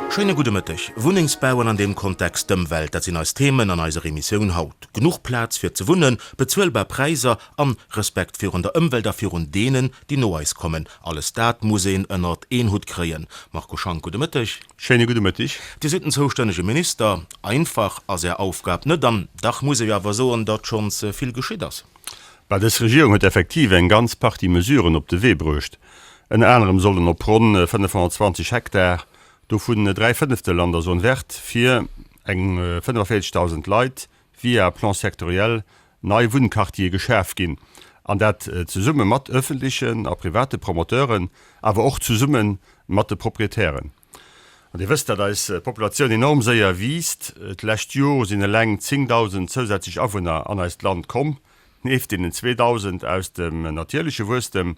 Schéine gudde Mëtteg. Wunnengsbau an an deem Kontext d'Ëmwelt, dat sinn eis Themen an eiser Emissioun haut. Genuch Plaz fir ze wunnen, bezuelbar Präisser an Respekt virun der Ëmwelt a virun deenen, déi no eis kommen. Alles dat muss een ënnert een Hutt kréien. Marco Schank, gudde Mëtteg. Schéine gudde Mëtteg. Dir sidd den zoustännege Minister. Einfach ass Är Aufgab net an dach muss ee jo awer soen, datt schonns vill geschitt ass. Bah, dës Regierung huet effektiv eng ganz Partie Mesuren op de Wee bruecht. Ënner anerem sollen op ronn 520 Hektar, dovun 3 Fënneftel an der Zone verte, fir eng 45.000 Leit via Plan sectoriel nei Wunnquartiere geschaf ginn, an dat zesumme mat ëffentlechen a private Promoteuren, awer och zesumme mat de Proprietären. An Dir wësst, datt eis Populatioun enorm séier wiisst. D'lescht Jor sinn eleng 10.000 zousätzlech Awunner an eist Land komm, nieft deenen 2.000 aus dem natierleche Wuesstem.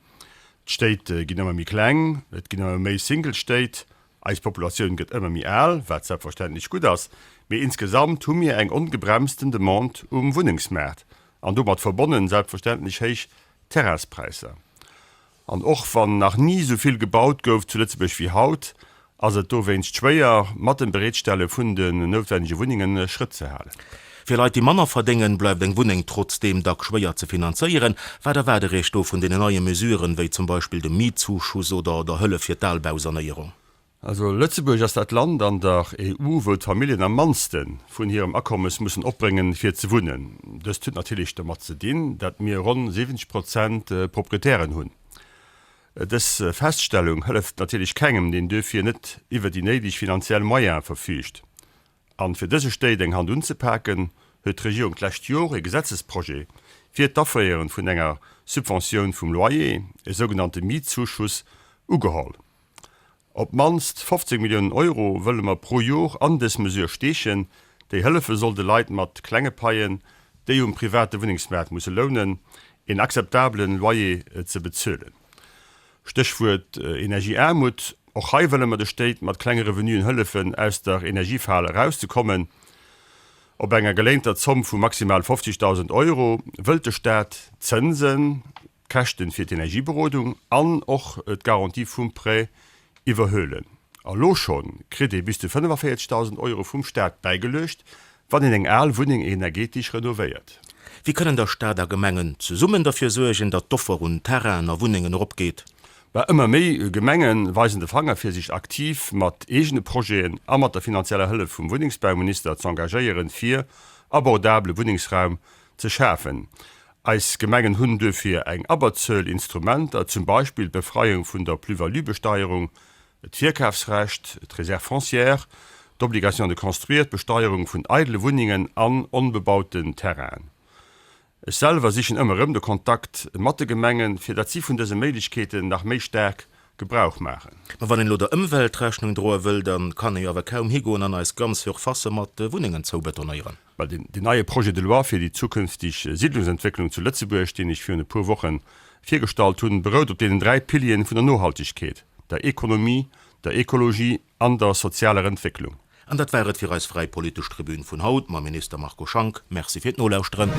D'Stéit ginn ëmmer méi kleng, et ginn ëmmer méi Single-Stéit, eis Populatioun gëtt ëmmer méi al, wat selbstverständlech gutt ass, mee insgesamt hu mir eng ongebremsten Demande um Wunnengsmaart an domat verbonnen selbstverständlech héich Terrainspräisser. An och wann nach ni esou vill gebaut gouf zu Lëtzebuerg wéi haut, ass et dowéinst schwéier, mat dem Bereetstelle vun den noutwennege Wunnengen Schrëtt ze halen. Fir Leit, déi manner verdéngen, bleift eng Wunneng trotzdeem dack schwéier ze finanzéieren. Wat erwaart Der Iech do vun deenen neie Mesuren, wéi zum Beispill dem Mietzuschuss oder der Hëllef fir d'Albausanéierung? Also Lëtzebuerg ass dat Land an der EU, wou d'Familljen am mannste vun hirem Akommes mussen opbréngen, fir ze wunnen. Dëst huet natierlech domat ze dinn, dat mir ronn 70 Prozent Proprietären hunn. Dës Feststellung hëlleft natierlech kengem, deen duerfir net iwwer déi néideg finanziell Moyene verfüügt. An fir dëse Stéit eng Hand unzepaken, huet d'Regierung d'lescht Jor e Gesetzesprojet fir d'Aféieren vun enger Subventioun vum Loyer, e sougenannte Mietzuschuss, ugeholl. Op d'mannst 15 Milliounen Euro wëlle mer pro Jor an dës Mesure steechen, déi hëllefe soll de Leit mat klenge Paien, déi um private Wunnengsmaart musse lounen, een akzeptabelen Loyer ze bezuelen. Stéchwuert Energieaarmut, Och hei wëlle mer de Stéit mat klenge Revenuen hëllefen, aus der Energiefal erauszekommen. Op enger geléinter Zomm vu maximal 50.000 Euro wëllt de Staat d'Zënsen, d'Käschten fir d'Energieberodung an och d'Garantie vum Prêt iwwerhuelen. A lo schonn kritt ee bis zu 45.000 Euro vum Staat bäigeluecht, wann een eng al Wunneng energetesch renovéiert. Wéi kënnen da Staat a Gemengen zesummen derfir suergen, datt d'Offer un Terrainen a Wunnengen eropgeet? Mä ëmmer méi Gemenge weisen de Fanger fir sech aktiv mat eegene Projeten a mat der finanzieller Hëllef vum Wunnengsbauminister z'engagéieren, fir abordabele Wunnengsraum ze schafen. Eis Gemengen hunn duerfir eng Abberzuel Instrumenter, zum Beispill d'Befreiung vun der Plus-value-Besteierung, d'Virkafsrecht, d'Réserve foncière, d'Obligation de construire, d'Besteierung vun eidele Wunnengen an onbebauten Terrainen. Ech selwer sichen ëmmer erëm de Kontakt mat de Gemengen, fir datt si vun dëse Méiglechkeeten nach méi staark Gebrauch maachen. Mä wann een elo der Ëmwelt Rechnung droe wëll, da kann ee jo awer kaum higoen an eis ganz Surfacë mat Wunnengen zoubetonéieren. Well deen neie Projet de loi fir déi zukünftig Siedlungsentwécklung zu Lëtzebuerg, deen ech virun e puer Woche virgestallt hunn, berout op deenen 3 Pilieren vun der Nohaltegkeet, der Ekonomie, der Ekologie an der sozialer Entwécklung. An dat war et fir eis fräi politesch Tribün vun haut mam Minister Marco Schank. Merci fir d'Nolauschteren.